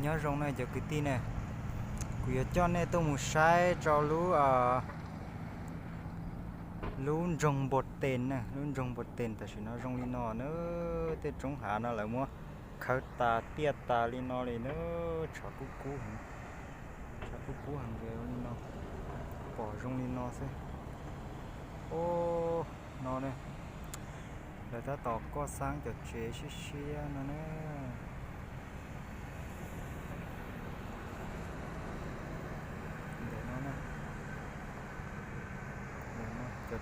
Nyob zoo na cov kwv tij na, kuv yuav coj nej tuaj mus saib rau lub, lub nroog Npua Tes na, lub nroog Npua Tes tam sim no zoo li no na, tej roob hav no lawv muab khawb tas tiaj tas li no li na, tshav kub kub heev, tshav kub kub heev li no, pom zoo li no xwb. Ub, no ne, lawv tab tom koj xaab cov tsev siab siab no na. Ntawm no, cov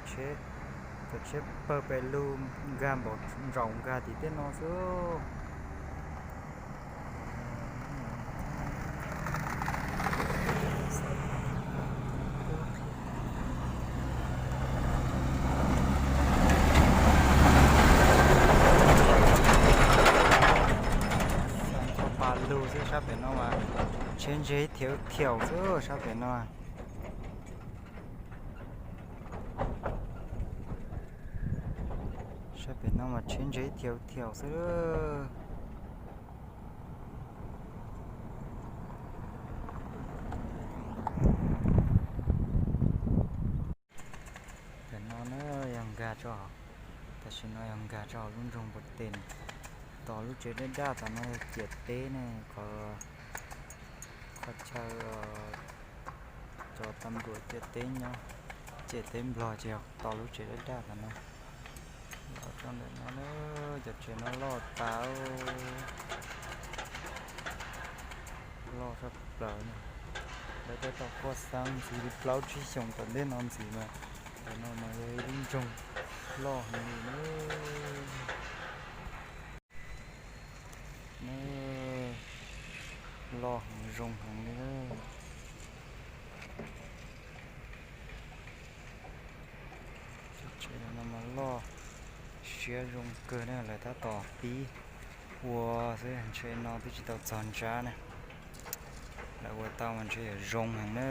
tsheb pawg pes lug nkag npaum ntsaum nkag tim tej no xwb. Txog pa lug xwb, sab pem no mas tsheb ntseg thiav thiaus xwb sab pem no. Sab pem no mas tsheb ntseg thiav thiaus xwb. Tam no na yog nkag, tam sim no yog nkag rau lub nroog Npua Tes, tos lub tsev daj daj tom no yog ciam teb ne, qhov, qhov chaw cov tas npluam ciam teb nyob, ciam teb Nplog ces yog tos lub tsev daj daj tom no. Los rau ntawm no na, cov tsev no loj tas, loj saj plaws. Lawv tab tom koj xaab ntxiv li plaub tsib xyoos tom ntej no ntxiv mas, ntawm no mas yog ib lub nroog loj heev li na. Loj heev zoo heev li. Tsev no mas loj siab zoo kawg na, lawv tab tom pib ua xwb, ntshe no twb tsis tau txog ntsab na. Lawv ua tau mas ntshe yuav zoo heev na.